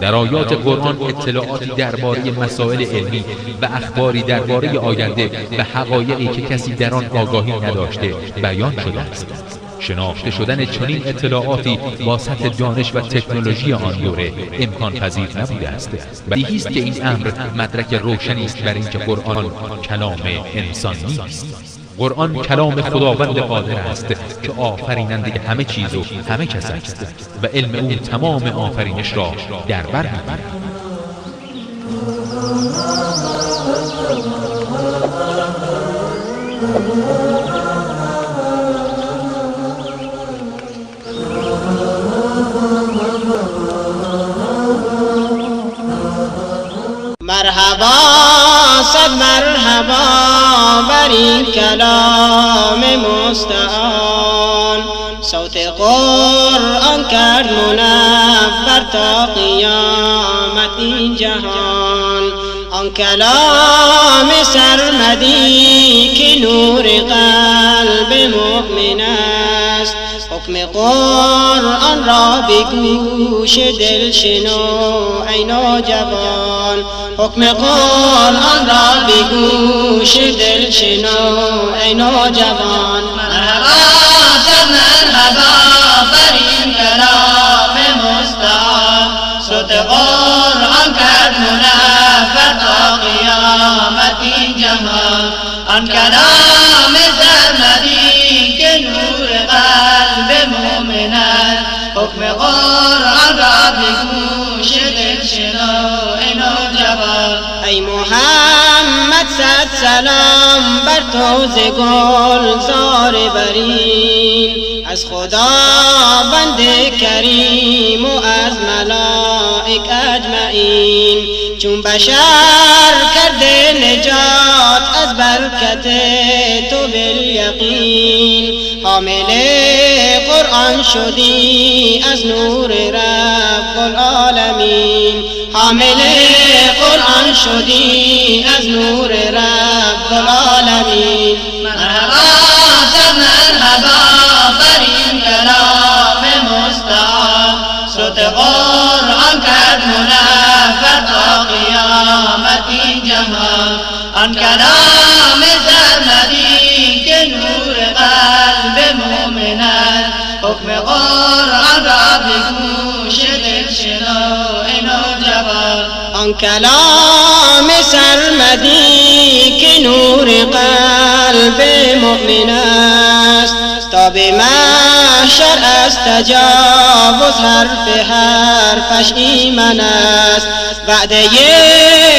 در آیات قرآن اطلاعاتی درباره مسائل علمی و اخباری درباره آینده و حقایقی که کسی در آن آگاهی نداشته بیان شده است. شناخته شدن چنین اطلاعاتی با سطح دانش و تکنولوژی آن دوره امکان پذیر نبوده است. بدیهی است که این امر مدرک روشنی است بر اینکه قرآن کلام انسان نیست. قرآن کلام خداوند قادر است که آفریننده همه چیز و همه کس است و علم او تمام آفرینش را در بر می‌گیرد. مرحبا صد مرحبا بر این کلام مستعان، صوت قرآن کرد منور تا قیامت این جهان. آن کلام سرمدی که نور قلب مؤمن است، حکم قرآن را به گوش دل شنو ای نوجوان، حکم قرآن را به گوش دل شنو ای نوجوان. مرحبا صد مرحبا بر این کلام مستعان، صوت قرآن کرد منور تا قیامت این جهان. آن کلام سرمدی که نور قلب مؤمن است، حکم قرآن را به گوش دل شنو ای نوجوان. ای محمد صد سلام بر تو ز گلزار برین، از خداوند کریم و از ملائک اجمعین. چون بشر کرده نجات از برکت تو بالیقین، حامل قرآن شدی از نور رب العالمین، حامل قرآن شدی از نور رب العالمین. مرحبا صد مرحبا بر این کلام مستعان، صوت قرآن کرد منور تا قیامت این جهان. آن کلام سرمدی که نور قلب مؤمن است، حکم قرآن را به گوش دل شنو ای نوجوان. آن کلام سرمدی که نور قلب مؤمن است، تا به محشر از تجاوز حرف حرفش ایمن است. وعده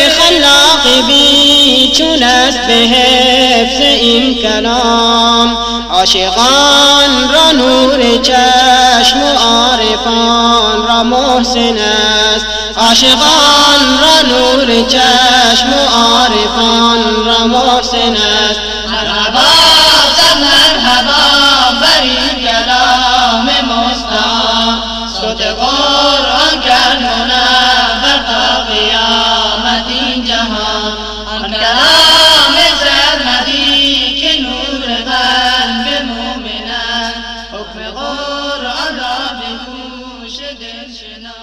خلاق بی چون است به حفظ این کلام، عاشقان را نور چشم و عارفان را محسن است، عاشقان را نور چشم و عارفان را محسن است. مرحبا صد مرحبا بر این کلام مستعان، صوت قرآن کرد منور تا قیامت این جهان. آن کلام سرمدی که نور قلب مؤمن است، حکم قرآن را به گوش دل شنو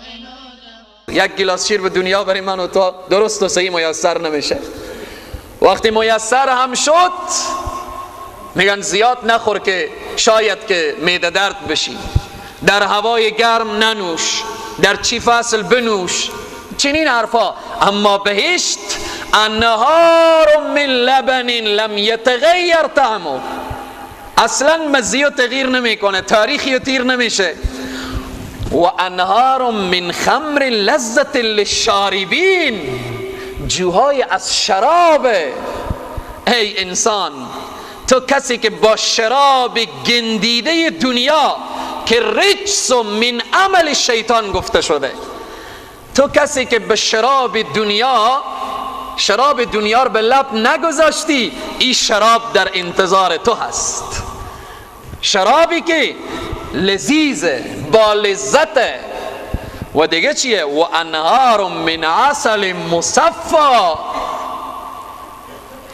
ای نوجوان. یک گیلاس شیر به دنیا برای من و تو درست و صحیح میسر نمیشه. وقتی میسر هم شد میگن زیاد نخور که شاید که معده درد بشی، در هوای گرم ننوش، در چی فصل بنوش، چنین حرفا. اما بهشت انهار من لبن لم یتغیر طعمه، اصلا مزه و تغییر نمیکنه، تاریخی و تیر نمیشه. و انهار من خمر لذت للشاربین، جوهای از شراب. ای انسان، تو کسی که با شراب گندیده دنیا که رجس من عمل شیطان گفته شده، تو کسی که به شراب دنیا، شراب دنیا رو به لب نگذاشتی، این شراب در انتظار تو هست. شرابی که لذیذه، با لذته. و دیگه چیه؟ و انهار من عسل مصفا.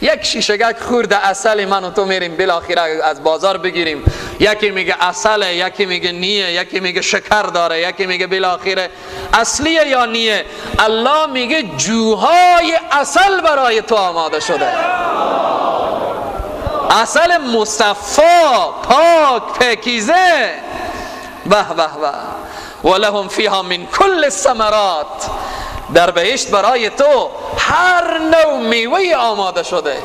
یک شیشگک خورده عسل من و تو میریم بالاخره از بازار بگیریم، یکی میگه عسله، یکی میگه نیه، یکی میگه شکر داره، یکی میگه بالاخره اصلیه یا نیه. الله میگه جوهای عسل برای تو آماده شده، عسل مصفا، پاک، پاکیزه. به به به. ولهم فیها من کل الثمرات، در بهشت برای تو هر نوع میوه آماده شده.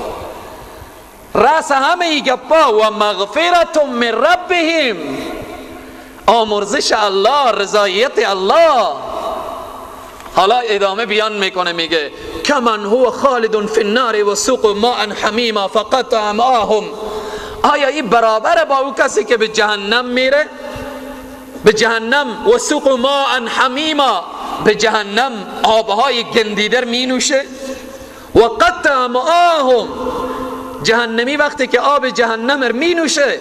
رأس همه ای گپا و مغفرت من ربهم، آمرزش الله، رضایت الله. حالا ادامه بیان میکنه، میگه کمن هو خالد فی النار و سوق ماء حمیما فقطع امعاهم. آیا این برابر با او کسی که به جهنم میره؟ به جهنم و سوق ماء حمیما، به جهنم آبهای گندیدر می نوشه. و قطع امعاهم، جهنمی وقتی که آب جهنم می نوشه،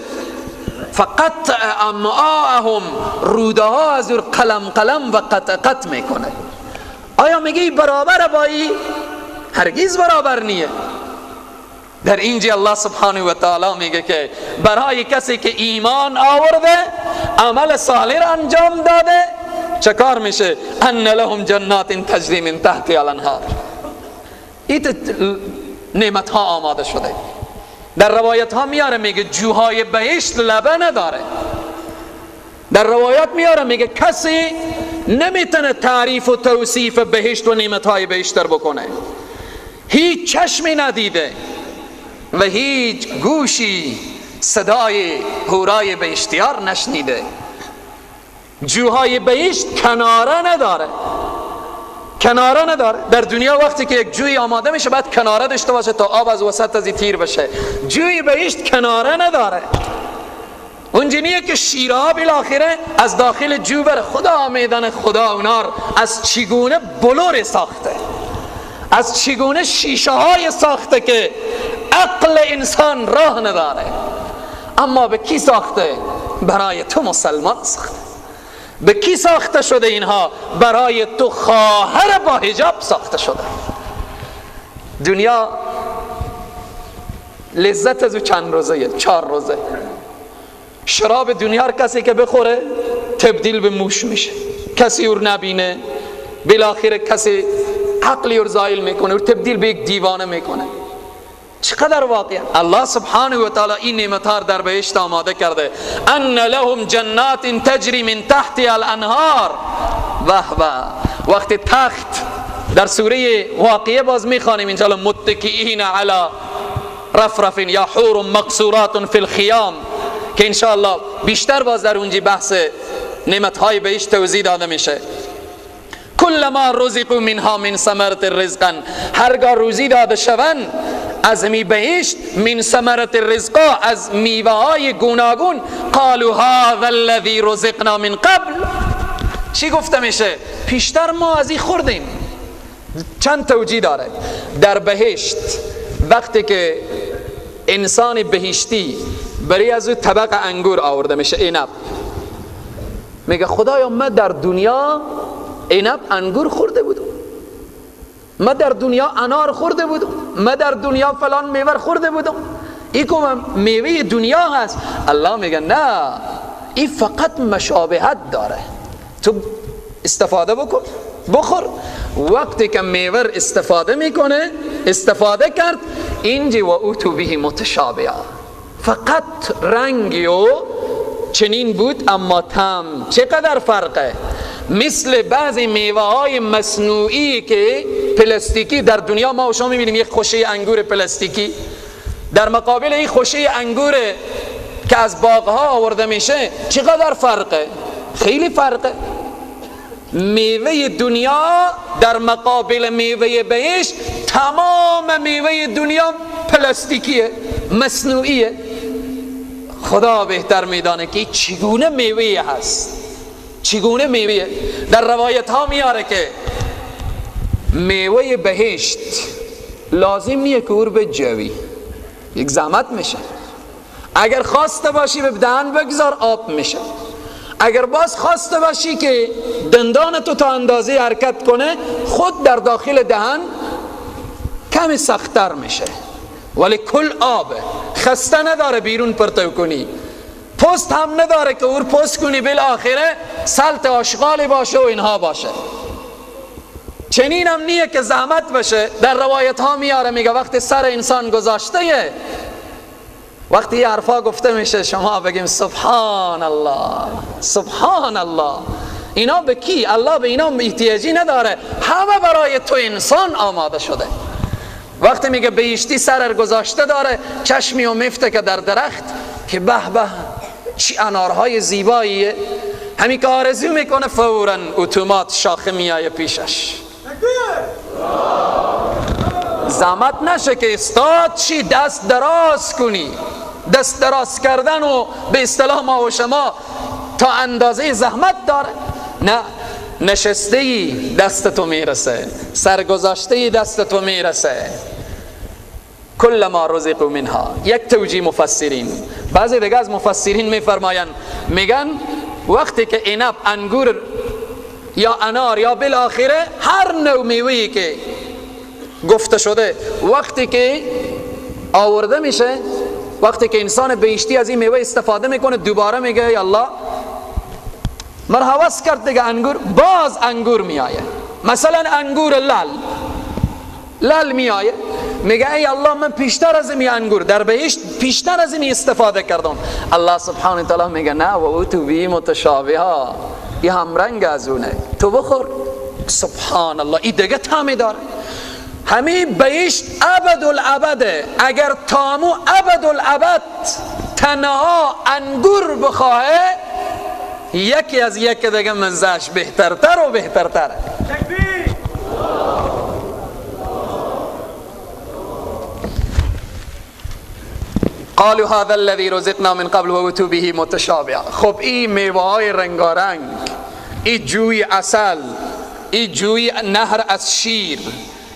فقطع امعاهم، روده ها از او قلم قلم و قطع قطع میکنه. آیا میگه برابر با ای؟ هرگز برابر نیه. در اینجا الله سبحانه و تعالی میگه که برای کسی که ایمان آورده، عمل صالح انجام داده، چه کار میشه؟ ان لهم جنات تجری من تحتها الانهار. این نعمت ها آماده شده. در روایت ها میاره میگه جوهای بهشت لبه نداره. در روایت میاره میگه کسی نمیتونه تعریف و توصیف بهشت و نعمت های بهشت در بکنه. هیچ چشمی ندیده و هیچ گوشی صدای هورای بهشتیار نشنیده. جوهای بهشت کناره نداره، کناره نداره. در دنیا وقتی که یک جوی آماده میشه باید کناره داشته باشه تا آب از وسط از تیر بشه. جوی بهشت کناره نداره. اونجا که شیرها بالاخره از داخل جو بره. خدا میدانه، خدا اونار از چگونه بلور ساخته، از چگونه شیشه های ساخته که عقل انسان راه نداره. اما به کی ساخته؟ برای تو مسلمان ساخته. به کی ساخته شده اینها؟ برای تو خواهر با حجاب ساخته شده. دنیا لذت از او چند روزه، 4 روزه. شراب دنیا هر کسی که بخوره تبدیل به موش میشه، کسی او نبینه، بالاخره کسی عقلی او زایل میکنه، او تبدیل به یک دیوانه میکنه. چقدر واقعا الله سبحانه و تعالی این نعمت‌ها در بهشت آماده کرده. ان لهم جنات تجری من تحتها الانهار. به به. وقتی تخت در سوره واقعه باز میخوانیم ان شاء الله، متکئین علی رفرف یا حور مقصورات فی الخیام، که ان شاء الله بیشتر باز در اونجی بحث نعمت‌های بهشت توضیح داده میشه. کلما رزقوا منها من ثمرة رزقا، هرگاه روزی داده شوند از می بهشت، من ثمرة رزقا، از میوه های گوناگون، قالوا هذا الذی رزقنا من قبل. چی گفته میشه؟ پیشتر ما از این خوردیم. چند توجیه داره. در بهشت وقتی که انسان بهشتی برای از او طبق انگور آورده میشه، عنب، میگه خدایا من در دنیا عنب انگور خورده بودم، من در دنیا انار خورده بودم، من در دنیا فلان میوه خورده بودم، این که میوه دنیا هست. الله میگه نه، این فقط مشابهت داره، تو استفاده بکن، بخور. وقتی که میوه استفاده میکنه، استفاده کرد، اینجا و اوتو به متشابه، فقط رنگی و چنین بود اما تم چقدر فرقه. مثل بعضی میوه های مصنوعی که پلاستیکی در دنیا ما و شما میبینیم، یک خوشه انگور پلاستیکی در مقابل این خوشه انگور که از باغ ها آورده میشه چقدر فرقه، خیلی فرقه. میوه دنیا در مقابل میوه بهشت، تمام میوه دنیا پلاستیکیه، مصنوعیه. خدا بهتر میدانه که چگونه میوه هست، چگونه میوه. در روایت ها میاره که میوه بهشت لازم نیه که اور بجوی، یک زحمت میشه. اگر خواسته باشی به دهن بگذار آب میشه، اگر باز خواسته باشی که دندان تو تا اندازه حرکت کنه، خود در داخل دهن کمی سخت‌تر میشه. ولی کل آبه، خسته نداره بیرون پرتو کنی، پست هم نداره که اور پست کنی بالاخره سلط آشغالی باشه و اینها باشه. چنین هم نیه که زحمت بشه. در روایت ها میاره میگه وقتی سر انسان گذاشته، وقتی یه حرفا گفته میشه شما بگیم سبحان الله سبحان الله. اینا به کی؟ الله به اینا احتیاجی نداره، همه برای تو انسان آماده شده. وقتی میگه بهشتی سر گذاشته داره، چشمی و مفته که در درخت که به به چی انارهای زیباییه، همین که آرزو میکنه فوراً اتومات شاخه میایه پیشش. زحمت نشه که استاد چی دست دراز کنی. دست دراز کردن و به اصطلاح ما و شما تا اندازه زحمت داره. نه، نشسته ای دست تو میرسه، سرگذاشته دست تو میرسه. کل ما رزقوا منها. یک توجیه مفسرین، بعضی دیگه از مفسرین میفرمایند، میگن وقتی که عنب، انگور یا انار یا بالاخره هر نوع میوه‌ای که گفته شده، وقتی که آورده میشه، وقتی که انسان بهشتی از این میوه استفاده میکنه، دوباره میگه یا الله من هوس کرد دیگه انگور، باز انگور میآیه. مثلا انگور لال لال میآیه، میگه ای الله من پیشتر از این انگور در بهشت پیشتر از این استفاده کردم. الله سبحانه تعالی میگه نه، و او تو بی متشابه ها، این هم رنگ از اونه، تو بخور. سبحان الله، این دیگه طعم داره. همین بهشت ابد الابده، اگر تامو ابد الابد تنها انگور بخواه، یکی از یک دیگه مزهش بهترتر و بهترتره. قالوا هذا الذي رزقنا من قبل واتوا به متشابها. خب این میوه های رنگارنگ، این جوی عسل، این جوی نهر از شیر،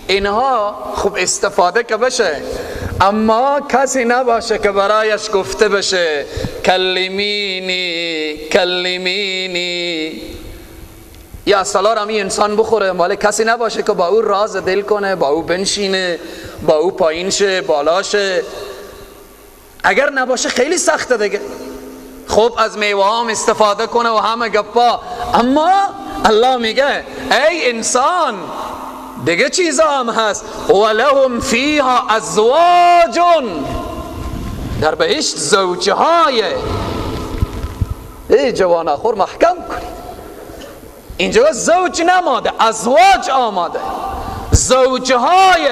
اینها خوب استفاده که بشه، اما کسی نباشه که برایش گفته بشه کلمینی کلمینی، یا سالار هم انسان بخوره، ولی کسی نباشه که با او راز دل کنه، با او بنشینه، با او پایین شه بالا شه. اگر نباشه خیلی سخته دیگه. خب از میوه هم استفاده کنه و همه گپا، اما الله میگه ای انسان دیگه چیزا هم هست. ولهم فیها ازواج، در بهشت زوجهای. ای جوانا خور محکم کنی، اینجا زوج نماده، ازواج آماده، زوجهای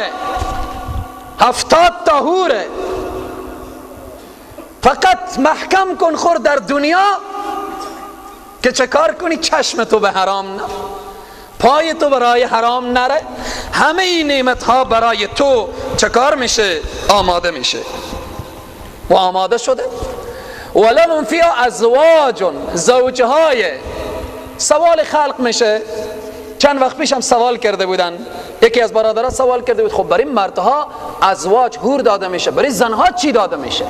70 تا حوره. فقط محکم کن خور در دنیا که چه کار کنی؟ چشم تو به حرام نره، پای تو برای حرام نره، همه این نعمت ها برای تو چه کار میشه؟ آماده میشه و آماده شده. ولهم فیها ازواج، زوجهای. سوال خلق میشه. چند وقت پیش هم سوال کرده بودن، یکی از برادرها سوال کرده بود خب برای مردها ازواج حور داده میشه، برای زنها چی داده میشه؟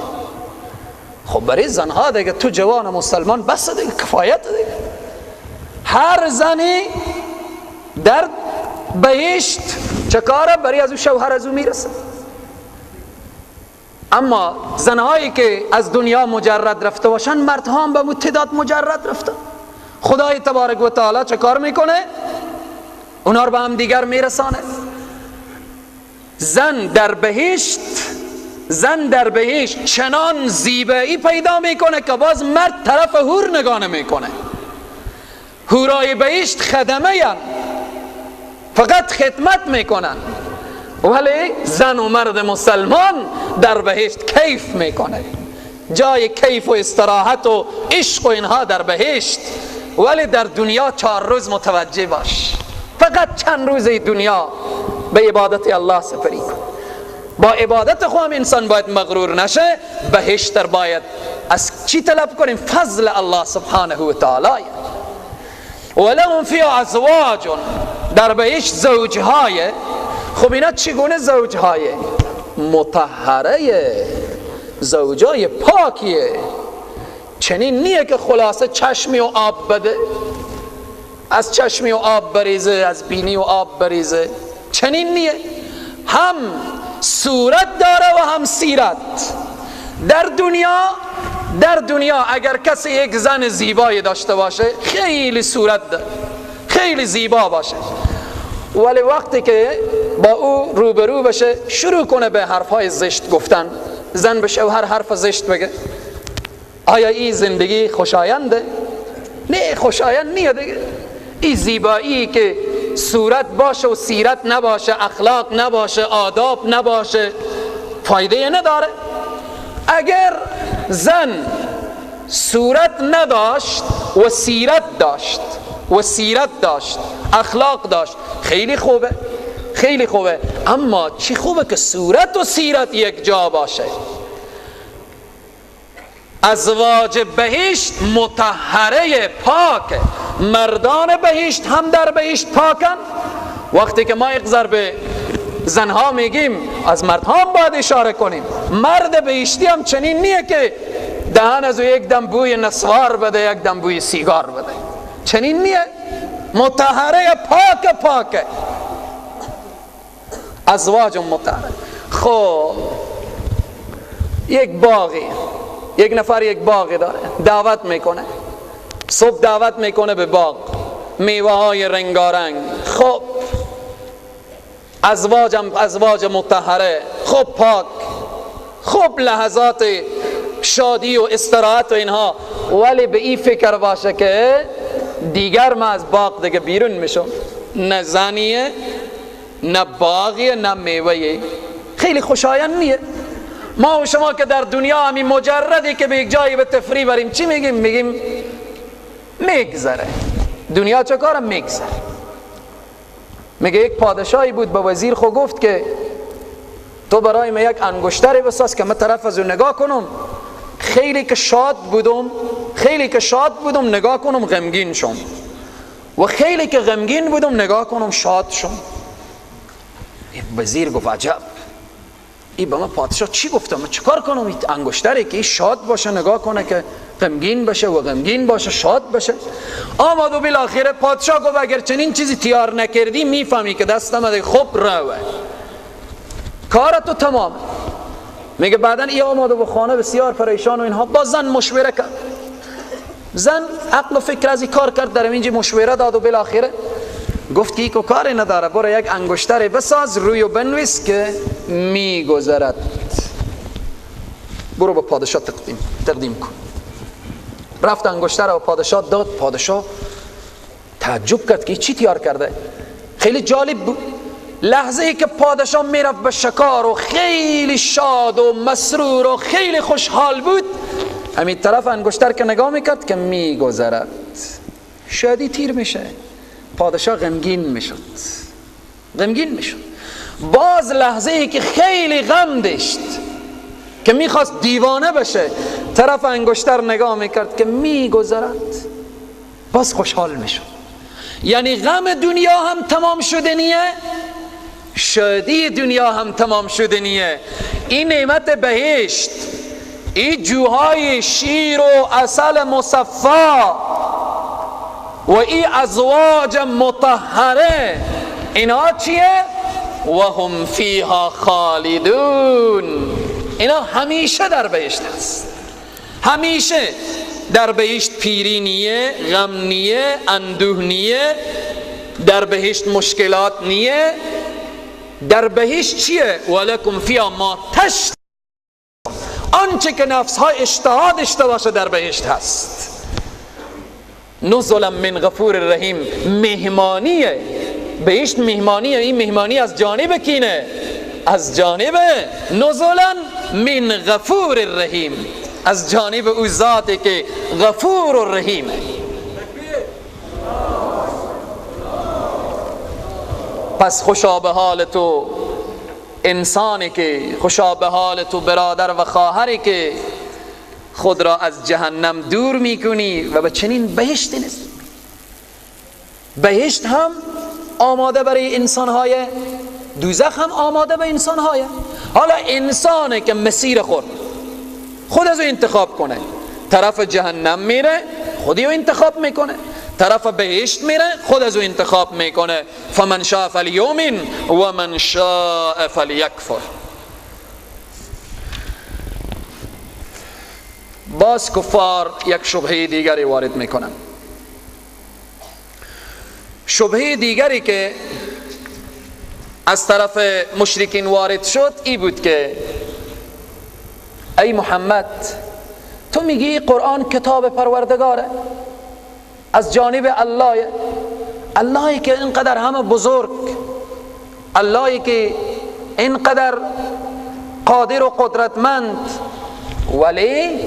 خب برای زنها دیگه تو جوان مسلمان بس دیگه، کفایت دیگه. هر زنی در بهشت چه کاره؟ برای از او شوهر از او میرسه. اما زنهایی که از دنیا مجرد رفته باشن، مردها هم به تعداد مجرد رفته. خدای تبارک و تعالی چه کار میکنه؟ اونا رو به هم دیگر میرسانه. زن در بهشت، زن در بهشت چنان زیبایی پیدا میکنه که باز مرد طرف حور نگاه نمیکنه. حورای بهشت خدمه هن، فقط خدمت میکنن، ولی زن و مرد مسلمان در بهشت کیف میکنه. جای کیف و استراحت و عشق و اینها در بهشت، ولی در دنیا 4 روز متوجه باش، فقط چند روز دنیا به عبادت الله سپری کن. با عبادت خو هم انسان باید مغرور نشه. بهشت در باید از چی طلب کنیم؟ فضل الله سبحانه و تعالی. ولهم فیها ازواج، در بهشت زوجهای. خب اینا چگونه زوجهای؟ مطهره، زوجای پاکیه. چنین نیه که خلاصه چشمی و آب بده، از چشمی و آب بریزه، از بینی و آب بریزه، چنین نیه. هم صورت داره و هم سیرت. در دنیا اگر کسی یک زن زیبایی داشته باشه، خیلی صورت داره، خیلی زیبا باشه، ولی وقتی که با او روبرو بشه شروع کنه به حرفهای زشت گفتن، زن به شوهر حرف زشت بگه، آیا این زندگی خوشاینده؟ نه، خوشایند نیه دیگه. این زیبایی که صورت باشه و سیرت نباشه، اخلاق نباشه، آداب نباشه، فایده نداره. اگر زن صورت نداشت و سیرت داشت، اخلاق داشت، خیلی خوبه، خیلی خوبه. اما چی خوبه که صورت و سیرت یک جا باشه. ازواج بهشت مطهره پاک، مردان بهشت هم در بهشت پاکن. وقتی که ما یک ضرب زنها میگیم، از مردها هم باید اشاره کنیم. مرد بهشتی هم چنین نیه که دهن از او یک دم بوی نسوار بده، یک دم بوی سیگار بده، چنین نیه. مطهره پاک پاکه، ازواج مطهره. خب یک باغی، یک نفر یک باغی داره، دعوت میکنه، صبح دعوت میکنه به باغ، میوه های رنگارنگ، خب ازواج مطهره، خب پاک، خب لحظات شادی و استراحت و اینها، ولی به این فکر باشه که دیگر ما از باغ دیگه بیرون میشم، نه زنیه، نه باغیه، نه میوهیه، خیلی خوشایند نیه. ما و شما که در دنیا همین مجردی که به یک جایی به تفریح بریم چی میگیم؟ میگیم میگذره. دنیا چه کارم میگذره. میگه یک پادشاهی بود، به وزیر خو گفت که تو برای من یک انگشتری بساز که من طرف از اون نگاه کنم، خیلی که شاد بودم، نگاه کنم غمگین شم، و خیلی که غمگین بودم نگاه کنم شاد شم. وزیر گفت عجب، ای به من پادشاه چی گفتم؟ من چیکار کنم این انگشتری که شاد باشه نگاه کنه که غمگین باشه و غمگین باشه شاد باشه؟ آمد و بالاخره پادشاه گفت اگر چنین چیزی تیار نکردی میفهمی که دستم دیگه خوب روه، کارتو تمام. میگه بعدن ای آمد و به خانه بسیار پریشان و اینها، با زن مشوره کرد، زن عقل و فکر از این کار کرد، در اینجا مشوره داد و بالاخره گفت که ایکو کاری نداره، برو یک انگشتر بساز روی و بنویس که میگذرد، برو به پادشاه تقدیم کن. رفت انگشتر رو پادشاه داد، پادشاه تعجب کرد که چی تیار کرده، خیلی جالب بود. لحظه ای که پادشاه میرفت به شکار و خیلی شاد و مسرور و خیلی خوشحال بود، همین طرف انگشتر که نگاه میکرد که میگذرد، شادی تیر میشه، پادشاه غمگین میشد. باز لحظه ای که خیلی غم داشت که میخواست دیوانه بشه، طرف انگشتر نگاه میکرد که میگذرد، باز خوشحال میشد. یعنی غم دنیا هم تمام شدنیه، شادی دنیا هم تمام شدنیه. این نعمت بهشت، این جوهای شیر و عسل مصفا و این ازواج مطهره، اینا چیه؟ و هم فیها خالدون. اینا همیشه در بهشت هست، همیشه در بهشت پیری نیه، غم نیه، اندوه نیه، در بهشت مشکلات نیه. در بهشت چیه؟ ولکم فیها ما تشتهون، آنچه که نفس ها اشتها داشته باشه در بهشت هست. نزلا من غفور رحیم، مهمانیه بهشت، مهمانیه. این مهمانی از جانب کینه؟ از جانب نزلا من غفور رحیم، از جانب او ذاتی که غفور و رحیمه. پس خوشا به حال تو انسانی که، خوشا به حال تو برادر و خواهری که خود را از جهنم دور میکنی و به چنین بهشت نیست. بهشت هم آماده برای انسانهای، دوزخ هم آماده به انسانهای. حالا انسانه که مسیر خود از او انتخاب کنه، طرف جهنم میره خودی او انتخاب میکنه، طرف بهشت میره خود از او انتخاب میکنه. فمن شاء فلیؤمن و من شاء فلیکفر. باز کفار یک شبهه دیگری وارد میکنن. شبهه دیگری که از طرف مشرکین وارد شد ای بود که ای محمد، تو میگی قرآن کتاب پروردگاره، از جانب الله، اللهی که اینقدر همه بزرگ، اللهی که اینقدر قادر و قدرتمند، ولی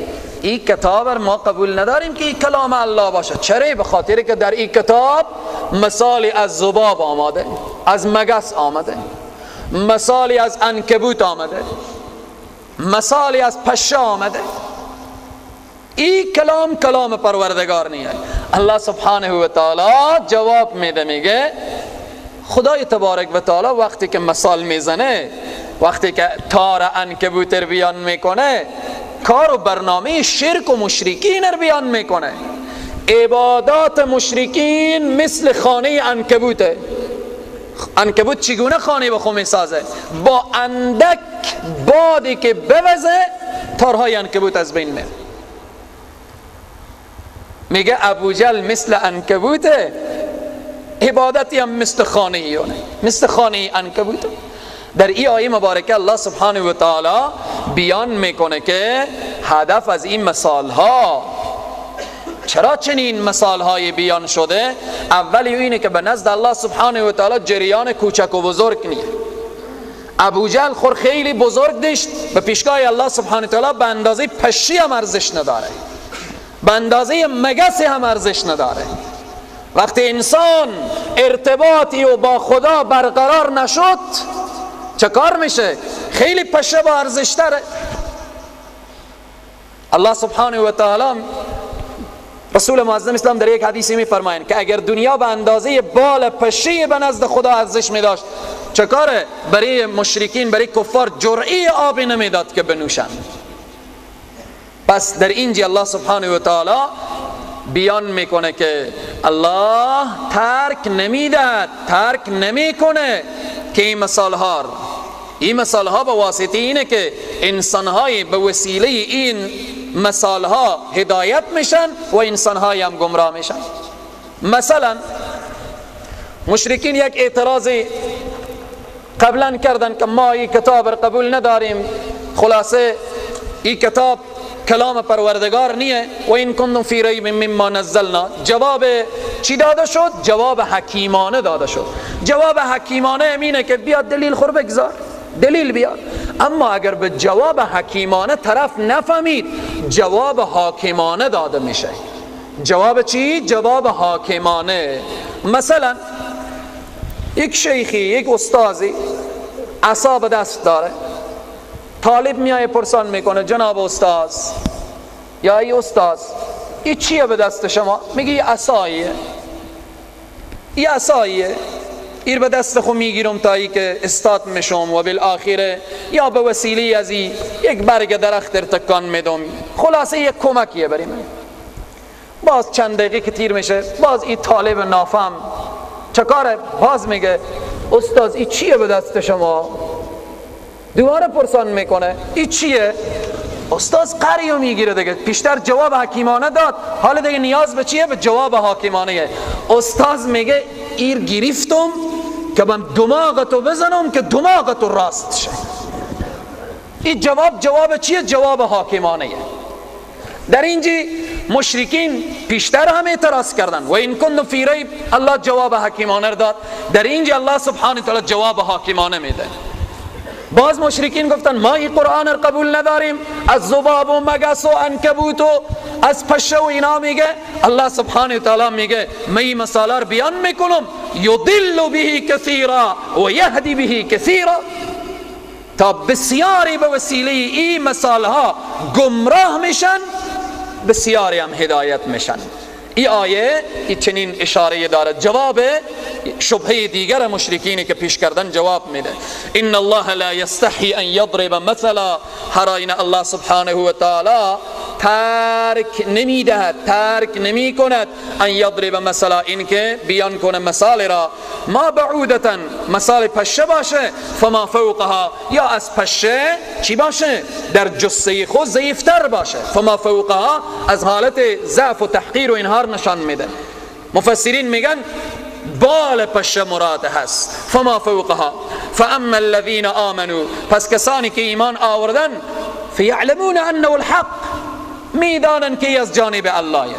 این کتاب ما قبول نداریم که این کلام الله باشه. چرا؟ به خاطر که در این کتاب مثالی از ذباب آمده، از مگس آمده، مثالی از عنکبوت آمده، مثالی از پشه آمده. این کلام کلام پروردگار نیه. الله سبحانه و تعالی جواب میده، میگه خدای تبارک و تعالی وقتی که مثال میزنه، وقتی که تار عنکبوت رو بیان میکنه، کار و برنامه شرک و مشرکین رو بیان میکنه. عبادات مشرکین مثل خانه عنکبوته. عنکبوت چگونه خانه به خود میسازه؟ با اندک بادی که بوزه تارهای عنکبوت از بین میره. میگه ابوجهل مثل عنکبوته، عبادتی هم مثل خانه ایونه، مثل خانه عنکبوته. در این آیه مبارکه الله سبحانه و تعالی بیان میکنه که هدف از این مثال ها، چرا چنین مثال های بیان شده؟ اولی اینه که به نزد الله سبحانه و تعالی جریان کوچک و بزرگ نیست. ابوجهل خور خیلی بزرگ داشت، به پیشگاه الله سبحانه و تعالی به اندازه پشی هم ارزش نداره، به اندازه مگسی هم ارزش نداره. وقتی انسان ارتباطی و با خدا برقرار نشد چه کار میشه؟ خیلی پشه با ارزش تره. الله سبحانه و تعالی رسول معظم اسلام در یک حدیثی میفرمایند که اگر دنیا به اندازه بال پشه به نزد خدا ارزش میداشت، چه کاره؟ برای مشرکین، برای کفار جرعه آبی نمیداد که بنوشند. پس در اینجا الله سبحانه و تعالی بیان میکنه که الله ترک نمیدهد، ترک نمیکنه که این مثال ها، این مثال ها به واسطه اینه که انسان های به وسیله این مثال ها هدایت میشن و انسان های هم گمراه میشن. مثلا مشرکین یک اعتراضی قبلا کردن که ما این کتاب را قبول نداریم، خلاصه این کتاب کلام پروردگار نیه، و این کنتم فی ریب مما نزلنا. جواب چی داده شد؟ جواب حکیمانه داده شد. جواب حکیمانه اینه که بیا دلیل خور بگذار، دلیل بیار. اما اگر به جواب حکیمانه طرف نفهمید، جواب حاکمانه داده میشه. جواب چی؟ جواب حاکمانه. مثلا یک شیخی، یک استازی عصا به دست داره، طالب میای پرسان میکنه جناب استاذ یا ای استاذ این چیه به دست شما؟ میگه یه عصاییه، یه عصاییه، ایر به دست خود میگیرم تا ای که استاد میشم و بالآخره یا به وسیله از یک برگ درخت ارتکان میدم، خلاصه یک کمکیه برای من. باز چند دقیقه که تیر میشه، باز این طالب نافهم چه کاره؟ باز میگه استاذ این چیه به دست شما؟ دوباره پرسان میکنه این چیه؟ استاد قریو میگیره دیگه، پیشتر جواب حکیمانه داد، حالا دیگه نیاز به چیه؟ به جواب حاکمانه. استاد میگه ایر گرفتم که من دماغتو بزنم که دماغتو راست شه. این جواب جواب چیه؟ جواب حاکمانه. در اینجا مشرکین پیشتر هم اعتراض کردن و این کنتم فی ریب، الله جواب حکیمانه داد. در اینجا الله سبحانه و تعالی جواب حاکمانه میده. باز مشرکین گفتن ما این قرآن رو قبول نداریم، از ذباب و مگس و عنکبوت و از پشه و اینا میگه. الله سبحانه و تعالی میگه من این مثالا رو بیان میکنم، یضل به کثیرا و یهدی به کثیرا، تا بسیاری به وسیله این مثال ها گمراه میشن، بسیاری هم هدایت میشن. این آیه این چنین اشاره دارد، جواب شبهه دیگر مشرکینی که پیش کردن جواب میده. ان الله لا یستحی ان یضرب مثلا، هر آینه الله سبحانه و تعالی ترک نمیدهد، ترک نمی کند، ان یضرب مثلا، این که بیان کنه مثال را، ما بعودتا، مثال پشه باشه، فما فوقها، یا از پشه چی باشه؟ در جثه خود ضعیفتر باشه. فما فوقها از حالت ضعف و تحقیر و اینها نشان میده. مفسرین میگن بال پشه مراد هست، فما فوقها. فاما الذين آمنوا، پس کسانی که ایمان آوردن، فیعلمون انه الحق، میدانن که از جانب الله.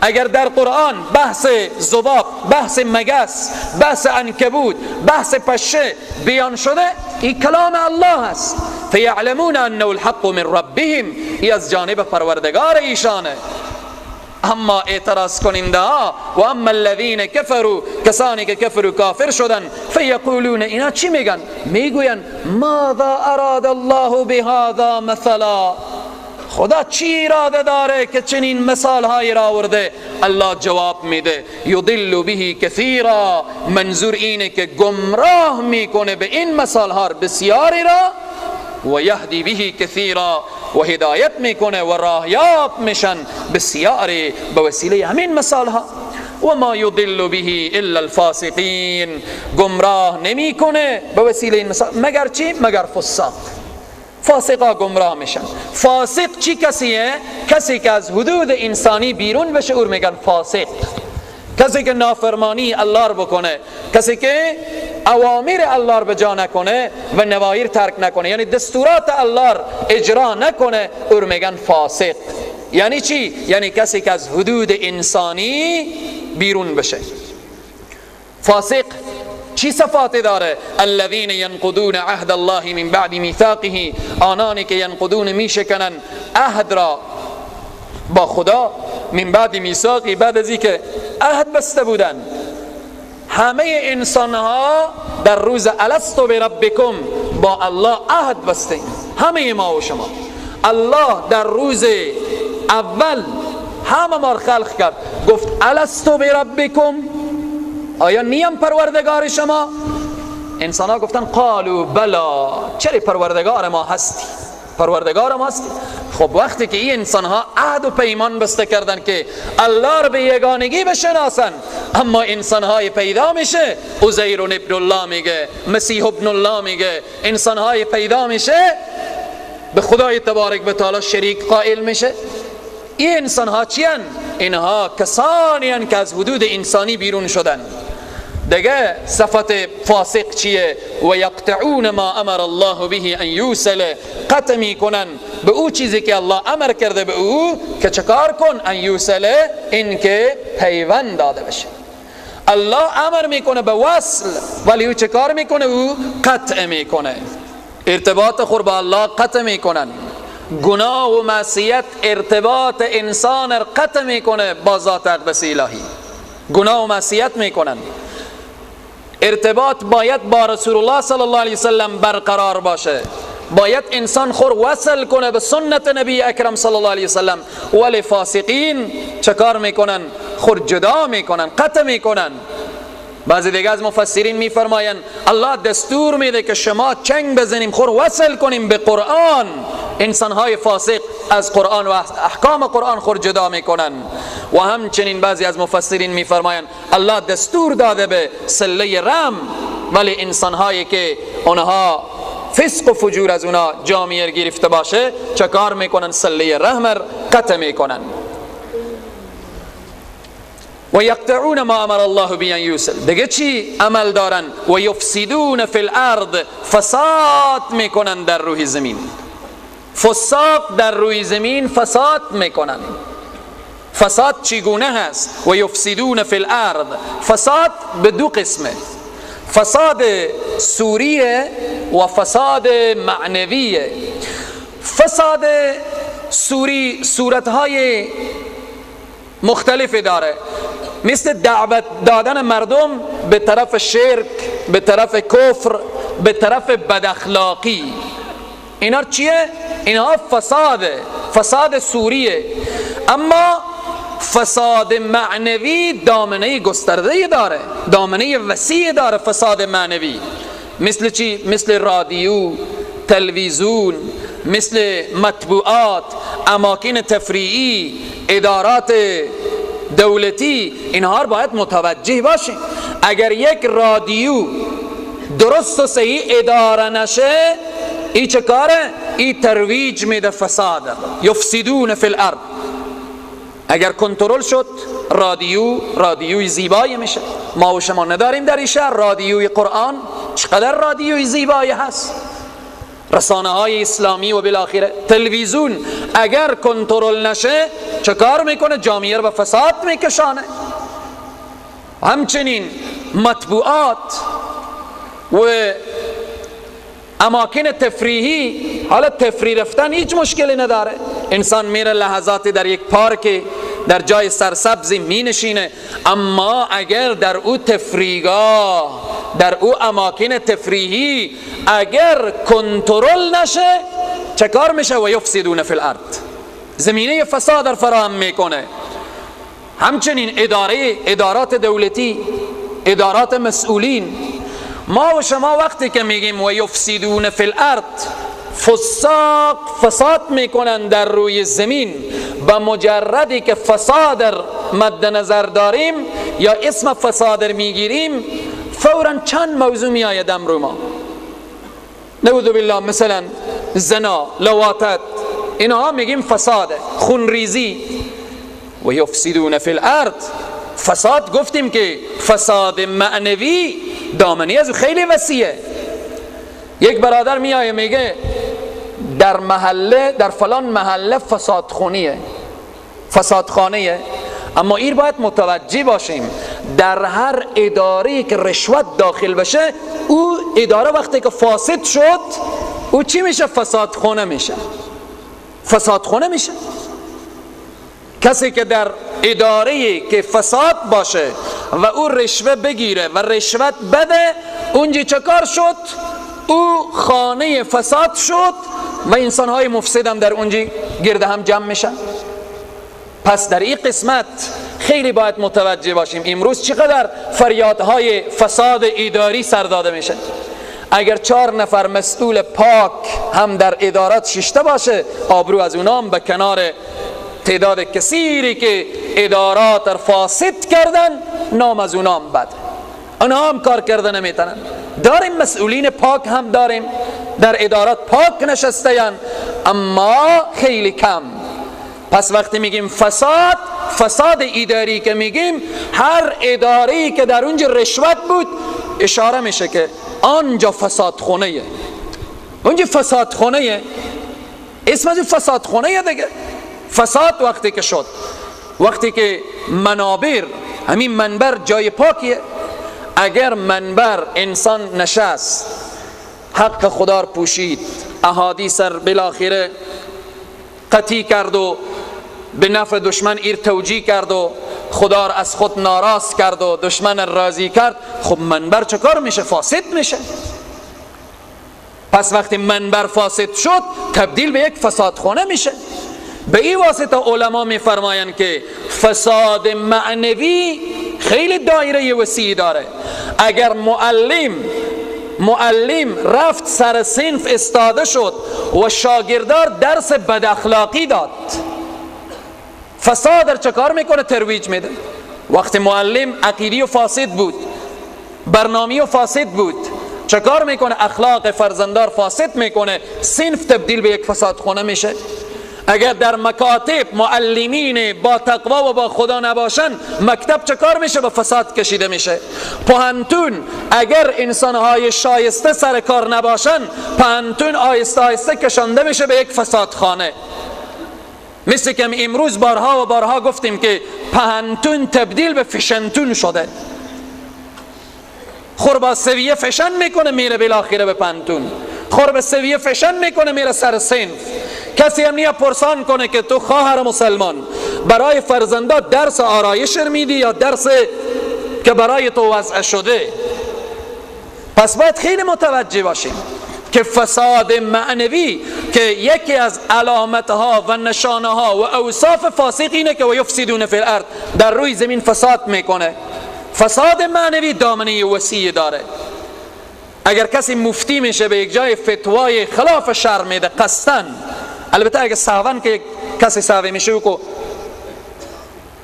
اگر در قرآن بحث ذباب، بحث مگس، بحث عنکبوت، بحث پشه بیان شده، این کلام الله است. فیعلمون انه الحق من ربهم، ای از جانب پروردگار ایشانه. اما اعتراض کننده ها، و اما الذین کفروا، کسانی که کفر و کافر شدن، فیقولون، اینا چی میگن؟ میگوین ماذا اراد الله بهذا مثلا، خدا چی اراده داره که چنین مثال های را آورده؟ الله جواب میده یضل به کثیرا، منظور اینه که گمراه میکنه به این مثال ها بسیاری را، و یهدی به کثیرا، و هدایت میکنه و راهیاب میشن بسیاری به وسیله همین مثال ها. و ما یضل به الا الفاسقین، گمراه نمیکنه به وسیله این مثال مگر چی؟ مگر فساق. فاسقا گمراه میشن. فاسق چی کسیه؟ کسی که از حدود انسانی بیرون بشه اور میگن فاسق. کسی که نافرمانی الله رو بکنه، کسی که اوامر الله رو بجا نکنه و نواهی ترک نکنه، یعنی دستورات الله رو اجرا نکنه، اور میگن فاسق. یعنی چی؟ یعنی کسی که از حدود انسانی بیرون بشه. فاسق چی صفاتی داره؟ الذین ینقضون عهد الله من بعد میثاقه، آنانی که ینقضون میشکنن عهد را با خدا، من بعد میثاقی، بعد از اینکه عهد بسته بودن. همه انسان ها در روز الست بربکم با الله عهد بسته، همه ما و شما. الله در روز اول همه ما خلق کرد، گفت الست بربکم، آیا نیم پروردگار شما؟ انسان ها گفتن قالوا بلا، چرا پروردگار ما هستی، پروردگار ما هستی. خب وقتی که این انسان ها عهد و پیمان بسته کردن که الله رو به یگانگی بشناسن، اما انسان های پیدا میشه، عزیر ابن الله میگه، مسیح ابن الله میگه، انسان های پیدا میشه به خدای تبارک و تعالی شریک قائل میشه. این انسان ها چی هن؟ اینها کسانی هن که از حدود انسانی بیرون شدن. دیگه صفت فاسق چیه؟ و یقطعون ما امر الله به ان یوصل، قطع میکنن به او چیزی که الله امر کرده به او که چکار کن؟ ان یوصل، این که پیوند داده بشه. الله امر میکنه به وصل، ولی او چکار میکنه؟ او قطع میکنه. ارتباط خود با الله قطع میکنن. گناه و معصیت ارتباط انسان را قطع میکنه با ذات اقدس الهی. گناه و معصیت میکنن. ارتباط باید با رسول الله صلی الله علیه وسلم برقرار باشه، باید انسان خور وصل کنه به سنت نبی اکرم صلی الله علیه وسلم. ولی فاسقین چکار میکنن؟ خور جدا میکنن، قطع میکنن. بعضی دیگه از مفسرین میفرمایند الله دستور میده که شما چنگ بزنیم، خور وصل کنیم به قرآن. انسانهای فاسق از قرآن و احکام قرآن خور جدا میکنن. و همچنین بعضی از مفسرین میفرمایند الله دستور داده به صله رحم، ولی انسانهایی که اونها فسق و فجور از اونها جامعه گرفته باشه چه کار میکنن؟ صله رحم قطع میکنن. و یقطعون ما امر الله به ان یوصل، دیگه چی عمل دارن؟ و یفسدون فی الارض، فساد میکنن در روی زمین. فساق در روی زمین فساد میکنن. فساد چگونه هست؟ و یفسدون فی الارض، فساد به دو قسمه، فساد سوریه و فساد معنویه. فساد سوری صورتهای مختلف داره، مثل دعوت دادن مردم به طرف شرک، به طرف کفر، به طرف بداخلاقی. اینا چیه؟ اینها فساده، فساد سوریه. اما فساد معنوی دامنه گسترده داره، دامنه وسیع داره. فساد معنوی مثل چی؟ مثل رادیو، تلویزیون، مثل مطبوعات، اماکن تفریحی، ادارات دولتی، اینها باید متوجه باشیم. اگر یک رادیو درست و صحیح اداره نشه، ای چه کاره؟ ای ترویج میده فساد، یفسدون فی الارض. اگر کنترل شد، رادیو رادیوی زیبایی میشه. ما و شما نداریم در این شهر رادیوی قرآن، چقدر رادیوی زیبایی هست، رسانه های اسلامی و بالاخره تلویزیون اگر کنترل نشه چه کار میکنه؟ جامعه رو به فساد میکشانه. همچنین مطبوعات و اماکن تفریحی، حالا تفریح رفتن هیچ مشکلی نداره، انسان میره لحظاتی در یک پارک، در جای سرسبزی می نشینه، اما اگر در او تفریحگاه، در او اماکن تفریحی اگر کنترل نشه چه کار میشه؟ و یفسدون فی الارض، زمینه فساد در فراهم میکنه. همچنین ادارات دولتی، ادارات مسئولین، ما و شما وقتی که میگیم و یفسدون فی الارض، فساق فساد میکنن در روی زمین، با مجردی که فساد در مد نظر داریم یا اسم فساد میگیریم، فورا چند موضوع میآید امر ما. نعوذ بالله، مثلا زنا، لواطت، اینها میگیم فساده، خونریزی. و یفسدون فی الارض، فساد گفتیم که فساد معنوی دامنی از خیلی وسیعه. یک برادر میآیه میگه در محله، در فلان محله فسادخونیه، فسادخانه. اما این باید متوجه باشیم در هر اداره که رشوت داخل بشه، او اداره وقتی که فاسد شد، او چی میشه؟ فسادخونه میشه، فسادخونه میشه. کسی که در اداره که فساد باشه و او رشوه بگیره و رشوت بده، اونجا چه کار شد؟ او خانه فساد شد و انسانهای مفسد هم در اونجا گرد هم جمع میشن. پس در این قسمت خیلی باید متوجه باشیم. امروز چقدر فریادهای فساد اداری سر داده میشه. اگر 4 نفر مسئول پاک هم در ادارات ششته باشه، آبرو از اونام به کنار تعداد کثیری که ادارات فاسد کردن، نام از اونام بد، اونها هم کار کرده نمیتونن. داریم مسئولین پاک هم داریم در ادارات پاک نشسته، اما خیلی کم. پس وقتی میگیم فساد، فساد اداری که میگیم، هر اداری که در اونجا رشوت بود، اشاره میشه که آنجا فساد خونه، اونجا فساد خونه، اسم از فساد خونه دیگه. فساد وقتی که شد، وقتی که منابر، همین منبر جای پاکیه، اگر منبر انسان نشست، حق خدا رو پوشید، احادیث رو بالاخره قطعی کرد و به نفع دشمن ایر توجیه کرد و خدا رو از خود ناراض کرد و دشمن راضی کرد، خب منبر چه کار میشه؟ فاسد میشه. پس وقتی منبر فاسد شد، تبدیل به یک فسادخانه میشه. به این واسطه علما میفرمایند که فساد معنوی خیلی دایره وسیعی داره. اگر معلم رفت سر صنف استاده شد و شاگردار درس بد اخلاقی داد، فساد در چه کار میکنه؟ ترویج میده. وقتی معلم عقیدی و فاسد بود، برنامه‌ای و فاسد بود، چه کار میکنه؟ اخلاق فرزندار فاسد میکنه، صنف تبدیل به یک فسادخانه میشه. اگر در مکاتب معلمین با تقوا و با خدا نباشن، مکتب چه کار میشه؟ به فساد کشیده میشه. پوهنتون اگر انسانهای شایسته سر کار نباشن، پوهنتون آهسته آهسته کشانده میشه به یک فسادخانه. مثل که امروز بارها و بارها گفتیم که پوهنتون تبدیل به فشنتون شده. خور با سویه فشن میکنه میره بالاخره به پوهنتون، خور به سویه فشن میکنه میره سر صنف. کسی هم نیا پرسان کنه که تو خواهر مسلمان برای فرزندا درس آرایش میدی یا درس که برای تو وضع شده؟ پس باید خیلی متوجه باشیم که فساد معنوی که یکی از علامتها و نشانه ها و اوصاف فاسق اینه که و یفسدون فی الارض، در روی زمین فساد میکنه. فساد معنوی دامنه وسیع داره. اگر کسی مفتی میشه به یک جای فتوای خلاف شرع میده قصداً، البته اگر سهواً که کسی سهوی میشه او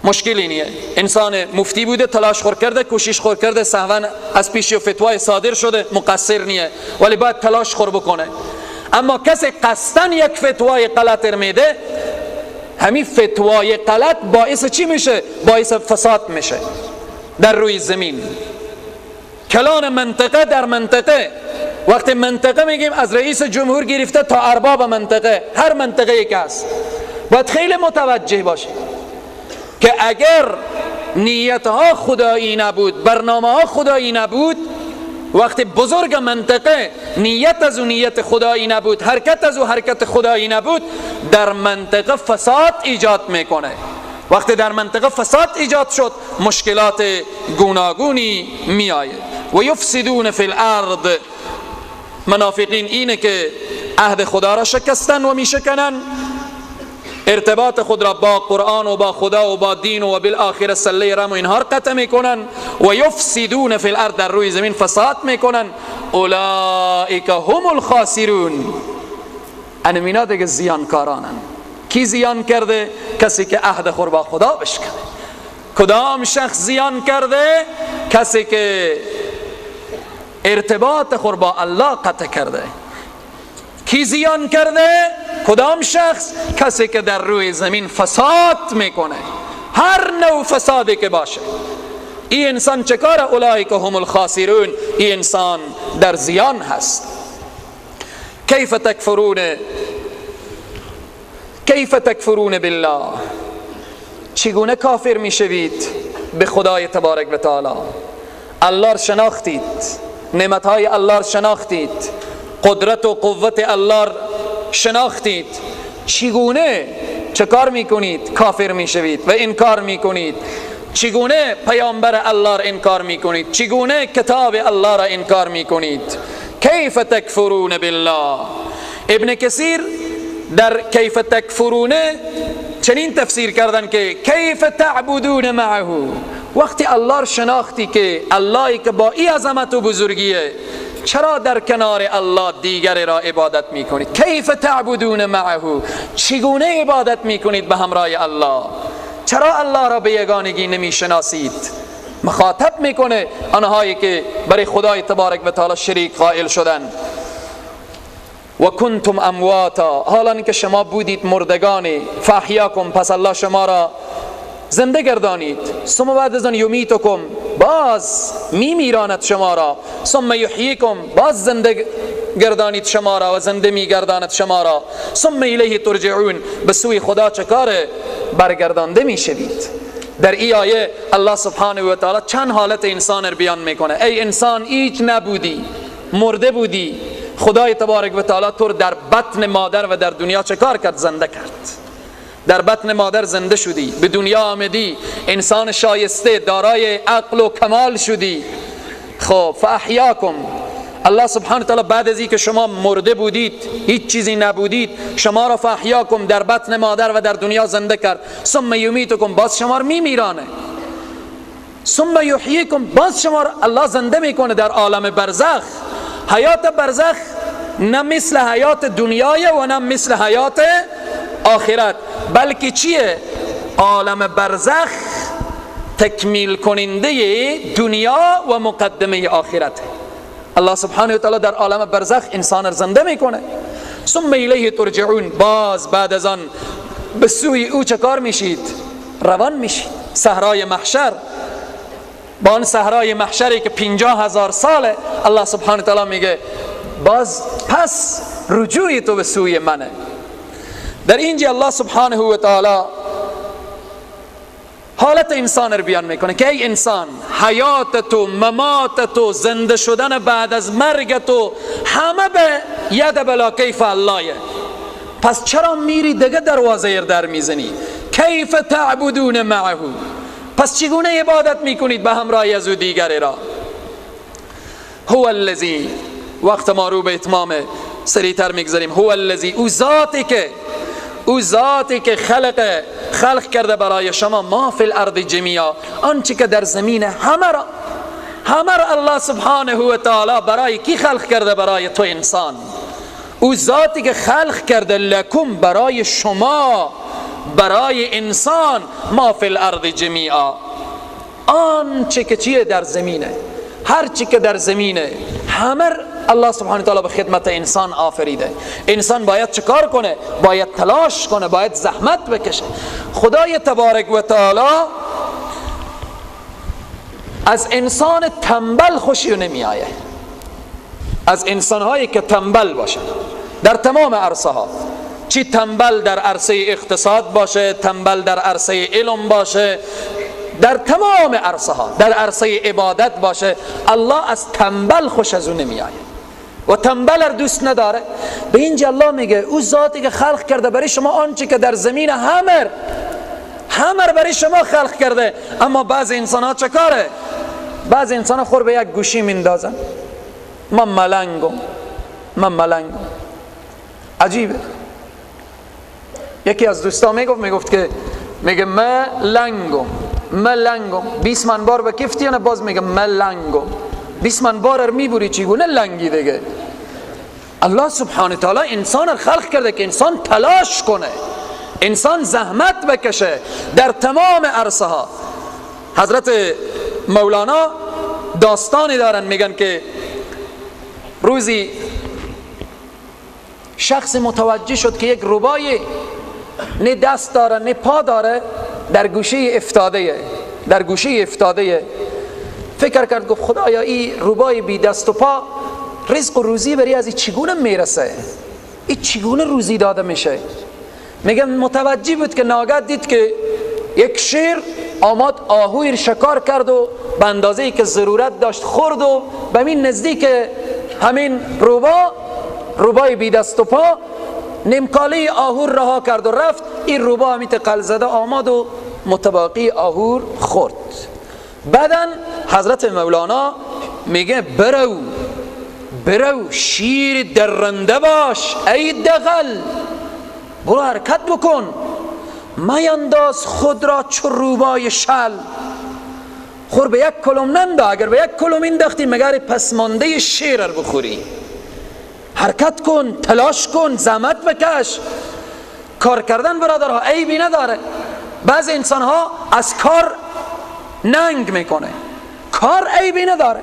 مشکلی نیه، انسان مفتی بوده، تلاش خور کرده، کوشش خور کرده، سهواً از پیش فتوای صادر شده، مقصر نیه، ولی باید تلاش خور بکنه. اما کسی قصداً یک فتوای غلط میده، همین فتوای غلط باعث چی میشه؟ باعث فساد میشه در روی زمین. کلان منطقه در منطقه، وقتی منطقه میگیم از رئیس جمهور گرفته تا ارباب منطقه، هر منطقه یک است، باید خیلی متوجه باشید که اگر نیتها خدایی نبود، برنامه ها خدایی نبود، وقتی بزرگ منطقه نیت از او نیت خدایی نبود، حرکت از او حرکت خدایی نبود، در منطقه فساد ایجاد میکنه. وقتی در منطقه فساد ایجاد شد، مشکلات گوناگونی میآید. و یفسدون فی الارض، منافقین اینه که عهد خدا را شکستن و میشکنن، ارتباط خود را با قرآن و با خدا و با دین و بالآخره سله رم و اینها را قطع میکنن. و یفسدون فی الارض، در روی زمین فساد میکنن. اولئک هم الخاسرون، انمینا دیگه زیانکارانن. کی زیان کرده؟ کسی که عهد خود با خدا بشکنه. کدام شخص زیان کرده؟ کسی که ارتباط خود با الله قطع کرده. کی زیان کرده؟ کدام شخص؟ کسی که در روی زمین فساد میکنه، هر نوع فسادی که باشه. این انسان چه کاره؟ اولئک هم الخاسرون، این انسان در زیان هست. کیف تکفرون، کیف تکفرون بالله، چگونه کافر میشوید به خدای تبارک و تعالی؟ الله را شناختید، نعمتهای الله را شناختید، قدرت و قوت الله را شناختید، چگونه چه کار میکنید؟ کافر میشوید و انکار میکنید. چگونه پیامبر الله را انکار میکنید؟ چگونه کتاب الله را انکار میکنید؟ کیف تکفرون بالله. ابن کثیر در کیف تکفرون چنین تفسیر کردن که کیف تعبدون معه، وقتی الله را شناختی که اللهی که با ای عظمت و بزرگیه، چرا در کنار الله دیگر را عبادت میکنید؟ کیف تعبدون معه، چگونه عبادت میکنید به همراه الله؟ چرا الله را به یگانگی نمیشناسید؟ مخاطب میکنه آنهایی که برای خدای تبارک و تعالی شریک قائل شدن. و کنتم امواتا، حالا که شما بودید مردگانی، فاحیاکم، پس الله شما را زنده گردانید. ثم بعد از آن یمیتکم، باز میمیراند شما را. ثم یحییکم، باز زنده گردانید شما را و زنده میگرداند شما را. ثم الیه ترجعون، به سوی خدا چه کاره؟ برگردانده میشوید. در ای آیه الله سبحانه و تعالی چند حالت انسان را بیان میکنه. ای انسان، هیچ نبودی، مرده بودی، خدای تبارک و تعالی تو در بطن مادر و در دنیا چه کار کرد؟ زنده کرد. در بطن مادر زنده شدی، به دنیا آمدی، انسان شایسته، دارای عقل و کمال شدی. خب فاحیاکم، الله سبحانه وتعالی بعد از اینکه شما مرده بودید، هیچ چیزی نبودید، شما را فاحیاکم در بطن مادر و در دنیا زنده کرد. ثم یمیتکم، باز شما را میمیرانه. ثم یحییکم، باز شما را الله زنده میکنه در عالم برزخ. حیات برزخ نه مثل حیات دنیای و نه مثل حیات آخرت، بلکه چیه؟ عالم برزخ تکمیل کننده دنیا و مقدمه آخرت. الله سبحانه و تعالی در عالم برزخ انسان را زنده میکنه. ثم الیه ترجعون، باز بعد از آن به سوی او چه کار میشید؟ روان میشید. صحرای محشر، با آن صحرای محشری که 50,000 ساله، الله سبحانه و تعالی میگه باز پس رجوع تو به سوی منه. در اینجا الله سبحانه و تعالی حالت انسان رو بیان میکنه که ای انسان، حیات تو، ممات تو، زنده شدن بعد از مرگ تو، همه به ید بلا کیف الله. پس چرا میری دیگه دروازه در میزنی؟ کیف تعبدون معه، پس چگونه عبادت میکنید به همراه از او دیگری را؟ هو الذی، وقت ما رو به اتمام سریعتر میگذاریم. هو الذی، او ذاتی که، او ذاتی که خلق کرده برای شما ما فی الارض جميعا، آنچه که در زمین همه را. همه را الله سبحانه و تعالی برای کی خلق کرده؟ برای تو انسان. او ذاتی که خلق کرده لکم، برای شما، برای انسان، ما فی الارض جمیعا، آن چه که چیه در زمینه، هر چی که در زمینه، همه الله سبحانه تعالی به خدمت انسان آفریده. انسان باید چه کار کنه؟ باید تلاش کنه، باید زحمت بکشه. خدای تبارک و تعالی از انسان تنبل خوشی نمی آیه، از انسانهایی که تنبل باشن در تمام عرصه ها، چی تنبل در عرصه اقتصاد باشه، تنبل در عرصه علم باشه، در تمام عرصه ها، در عرصه عبادت باشه، الله از تنبل خوش از اون نمی آید و تنبل را دوست نداره. به اینجا الله میگه او ذاتی که خلق کرده برای شما آنچه که در زمین، همر برای شما خلق کرده. اما بعض انسان ها چه کاره؟ بعض انسان ها خور به یک گوشی میندازن، من ملنگم، من ملنگم. عجیبه. یکی از دوستا میگفت که میگه من لنگم، من لنگم، 20 من بار به کفتی نه، باز میگه من لنگم. 20 من بار میبری چگونه لنگی دیگه؟ الله سبحانه تعالی انسان را خلق کرده که انسان تلاش کنه، انسان زحمت بکشه در تمام عرصه ها. حضرت مولانا داستانی دارن، میگن که روزی شخص متوجه شد که یک روبای نه دست داره نه پا داره، در گوشه افتاده، در گوشه افتاده. فکر کرد، گفت خدایا این روبای بی دست و پا رزق و روزی بری از این چگونه میرسه؟ این چگونه روزی داده میشه؟ میگم متوجه بود که ناگهان دید که یک شیر آمد آهوی شکار کرد و به اندازه‌ای که ضرورت داشت خورد و به همین نزدیک همین روبای بی دست و پا نیمکاله آهور رها کرد و رفت. این روبا همیت قل زده آمد و متباقی آهور خورد. بعدن حضرت مولانا میگه برو برو شیر درنده باش ای دغل، برو حرکت بکن، میانداز خود را چو روبای شل. خور به یک کلم نندا، اگر به یک کلم انداختی مگر پسمانده شیر رو بخوری. حرکت کن، تلاش کن، زحمت بکش. کار کردن برادرها عیبی نداره. بعض انسان ها از کار ننگ میکنه، کار عیبی نداره.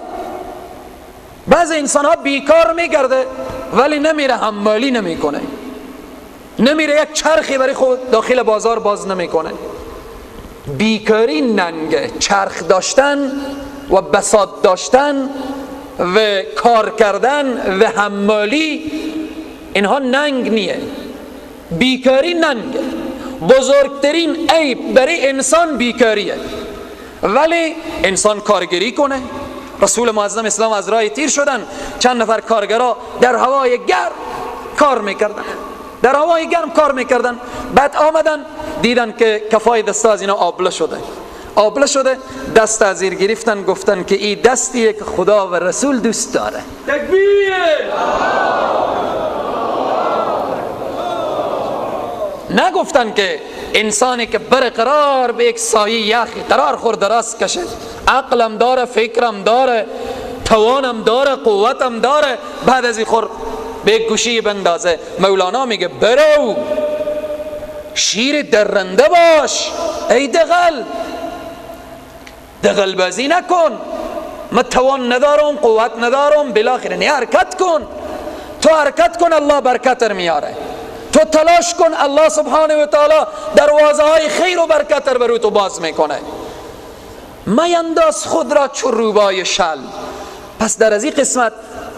بعض انسان ها بیکار میگرده ولی نمیره حمالی نمیکنه، نمیره یک چرخی برای خود داخل بازار باز نمیکنه. بیکاری ننگه. چرخ داشتن و بساط داشتن و کار کردن و حمالی اینها ننگ نیه. بیکاری ننگه. بزرگترین عیب برای انسان بیکاریه. ولی انسان کارگری کنه. رسول معظم اسلام از راه تیر شدن، چند نفر کارگرا در هوای گرم کار میکردن، در هوای گرم کار میکردن. بعد آمدن دیدن که کفای دستا از اینا آبله شده، آبله شده. دست از زیر گرفتن، گفتن که این دستیه که خدا و رسول دوست داره. تکبیر! نگفتن که انسانی که برقرار به یک سایه یخی قرار خورد راست کشه، عقلم داره، فکرم داره، توانم داره، قوتم داره، بعد از این خور به یک گوشی بندازه. مولانا میگه برو شیر درنده باش ای دغل، دغل بازی نکن، من توان ندارم، قوت ندارم، بالاخره نه، حرکت کن. تو حرکت کن، الله برکت میاره. تو تلاش کن، الله سبحانه و تعالی دروازه های خیر و برکت بر تو باز میکنه. میانداز خود را چو روبای شل. پس در از این قسمت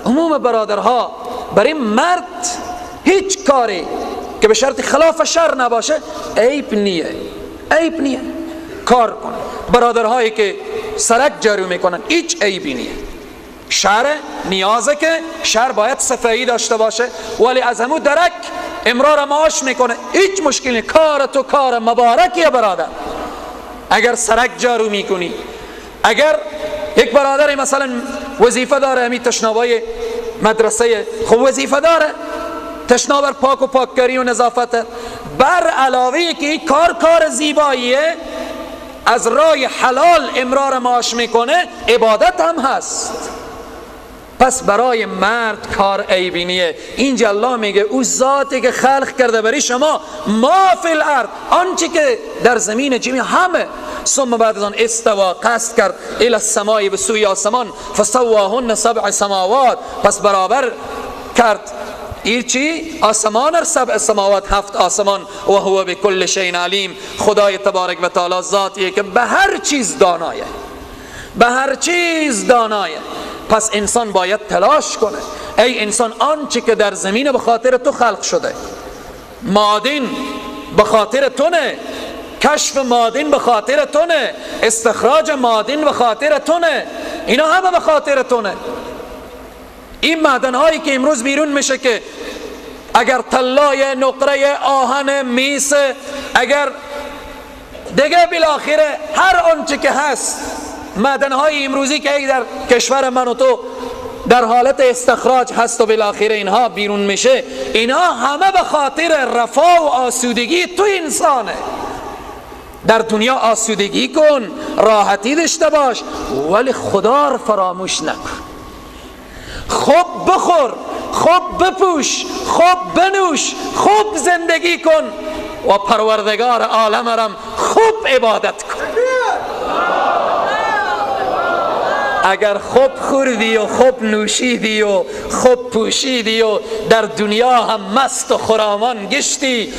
عموم برادرها برای مرد هیچ کاری که به شرط خلاف شر نباشه عیب نیه، عیب نیه کار کنه. برادرهایی که سرک جارو میکنن هیچ عیبی نیه. شر نیازه که شر باید صفایی داشته باشه، ولی از همون درک امرار معاش میکنه، هیچ مشکلی. کار تو کار مبارکیه برادر. اگر سرک جارو میکنی، اگر یک برادر مثلا وظیفه داره، همین تشنابای مدرسه، خب وظیفه داره تشناب پاک و پاککاری و نظافت، بر علاوه که این کار کار زیباییه، از رای حلال امرار معاش میکنه، عبادت هم هست. پس برای مرد کار عیبینیه. اینجا الله میگه او ذاتی که خلق کرده برای شما ما فی الارض، آنچه که در زمین چی همه، ثم بعد از آن استوا قصد کرد الی السماء به سوی آسمان، فسواهن سبع سماوات، پس برابر کرد این چی؟ آسمان، سبع سماوات، 7 آسمان، و هو بکل شیء علیم. خدای تبارک و تعالی ذاتیه که به هر چیز دانایه، به هر چیز دانایه. پس انسان باید تلاش کنه. ای انسان، آنچه که در زمین به خاطر تو خلق شده، معادن به خاطر تو نه، کشف معادن به خاطر تو نه، استخراج معادن به خاطر تو نه، اینا همه به خاطر تو نه. این معدن هایی که امروز بیرون میشه که اگر طلای، نقره، آهن، میس، اگر دیگه بالاخره هر آنچه که هست، معدن های امروزی که در کشور من و تو در حالت استخراج هست و بالاخره اینها بیرون میشه، اینها همه به خاطر رفاه و آسودگی تو انسانه. در دنیا آسودگی کن، راحتی داشته باش، ولی خدا رو فراموش نکن. خوب بخور، خوب بپوش، خوب بنوش، خوب زندگی کن و پروردگار عالم رم خوب عبادت کن. اگر خوب خوردی و خوب نوشیدی و خوب پوشیدی و در دنیا هم مست و خرامان گشتی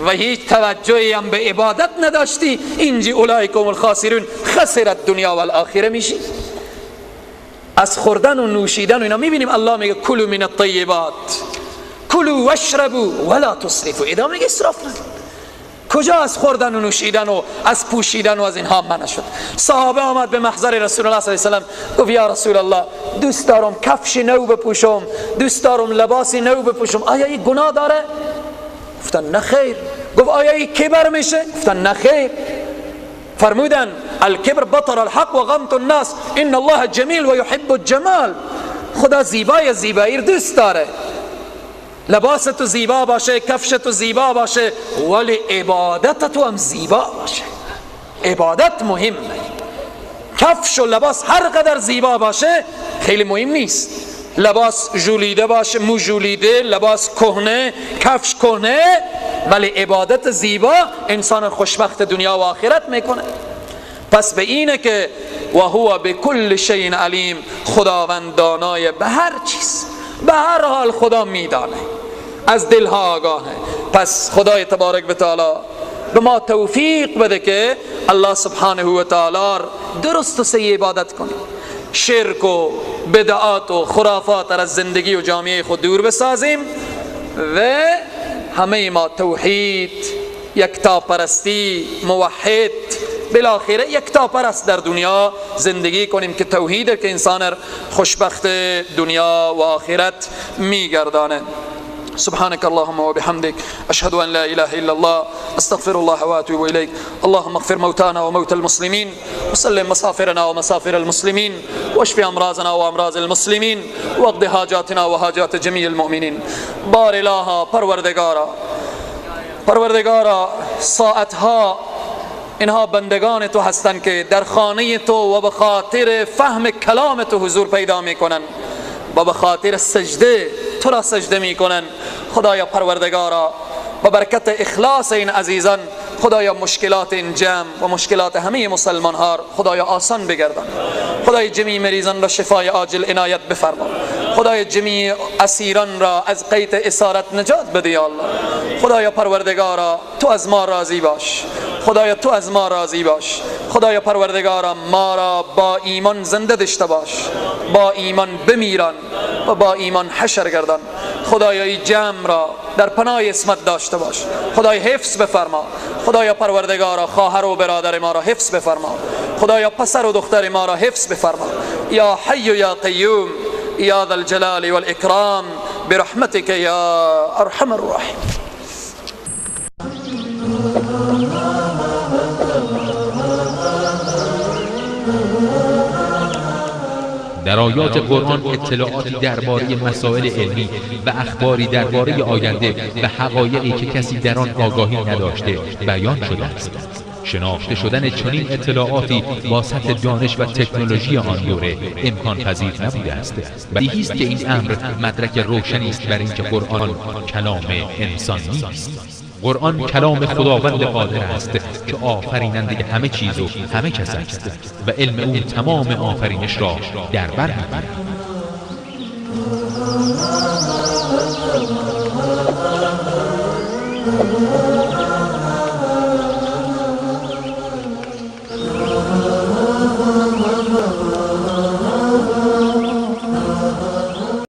و هیچ توجهی هم به عبادت نداشتی، اینجی اولئکم الخاسرون، خسرت دنیا و الاخره میشی. از خوردن و نوشیدن و اینا میبینیم الله میگه کلوا من الطیبات، کلوا واشربوا ولا تسرفوا. ادامه میگه اسراف نکنید. کجا از خوردن و نوشیدن و از پوشیدن و از اینها منع شد؟ صحابه آمد به محضر رسول الله صلی الله علیه و سلم، گفت یا رسول الله دوست دارم کفش نو بپوشم، دوست دارم لباس نو بپوشم، آیا این گناه داره؟ گفتن نه خیر. گفت آیا این کبر میشه؟ گفتن نه خیر. فرمودن الکبر بطر الحق و غمط الناس ان الله جمیل و یحب الجمال. خدا زیبای زیبایی دوست داره. لباس تو زیبا باشه، کفش تو زیبا باشه، ولی عبادت تو هم زیبا باشه. عبادت مهمه. کفش و لباس هر قدر زیبا باشه خیلی مهم نیست. لباس ژولیده باشه، مو ژولیده، لباس کهنه، کفش کهنه، ولی عبادت زیبا انسان خوشبخت دنیا و آخرت میکنه. پس به اینه که و هو بکل شیء علیم، خداوند دانای به هر چیز، به هر حال خدا میدانه، از دلها آگاهه. پس خدای تبارک و تعالی به ما توفیق بده که الله سبحانه و تعالی درست و صحیح عبادت کنیم، شرک و بدعات و خرافات از زندگی و جامعه خود دور بسازیم و همه ما توحید، یکتاپرستی، موحد، بالاخره یکتاپرست در دنیا زندگی کنیم که توحید که انسان خوشبخت دنیا و آخرت میگردانه. سبحانك اللهم وبحمدك أشهد أن لا إله إلا الله أستغفر الله وأتوب إليك. اللهم اغفر موتانا وموتى المسلمين، وسلم مسافرنا ومسافر المسلمين، واشف أمراضنا وأمراض المسلمين، واقض حاجاتنا وحاجات جميع المؤمنين. بار إلها پروردگارا، پروردگارا ساعتها اینها بندگان تو هستند که در خانه تو و به خاطر فهم کلام تو حضور پیدا میکنن و به خاطر سجده تو را سجده میکنن. خدایا پروردگارا با برکت اخلاص این عزیزان خدایا مشکلات این جمع و مشکلات همه مسلمان ها خدایا آسان بگردان. خدای جمیع مریضان را شفای عاجل عنایت بفرما. خدای جمیع اسیران را از قید اسارت نجات بده یا الله. خدایا پروردگارا تو از ما راضی باش. خدایا تو از ما راضی باش. خدایا پروردگارا ما را با ایمان زنده داشته باش، با ایمان بمیران و با ایمان حشر گردان. خدایا این جمع را در پناه عصمت داشته باش. خدای حفظ بفرما. خدایا پروردگارا خواهر و برادر ما را حفظ بفرما. خدایا پسر و دختر ما را حفظ بفرما. یا حی یا قیوم یا ذا الجلال والاکرام برحمتک یا ارحم الراحمین. در آیات قرآن اطلاعاتی درباره مسائل علمی و اخباری درباره آینده و حقایقی که کسی در آن آگاهی نداشته بیان شده است. شناخته شدن چنین اطلاعاتی با سطح دانش و تکنولوژی آن دوره امکان پذیر نبوده است. بدیهی است که این امر مدرک روشنی است بر اینکه قرآن کلام انسان نیست. قرآن کلام خداوند قادر است که آفریننده همه چیز و همه کس است و علم او تمام آفرینش را در بر می‌گیرد.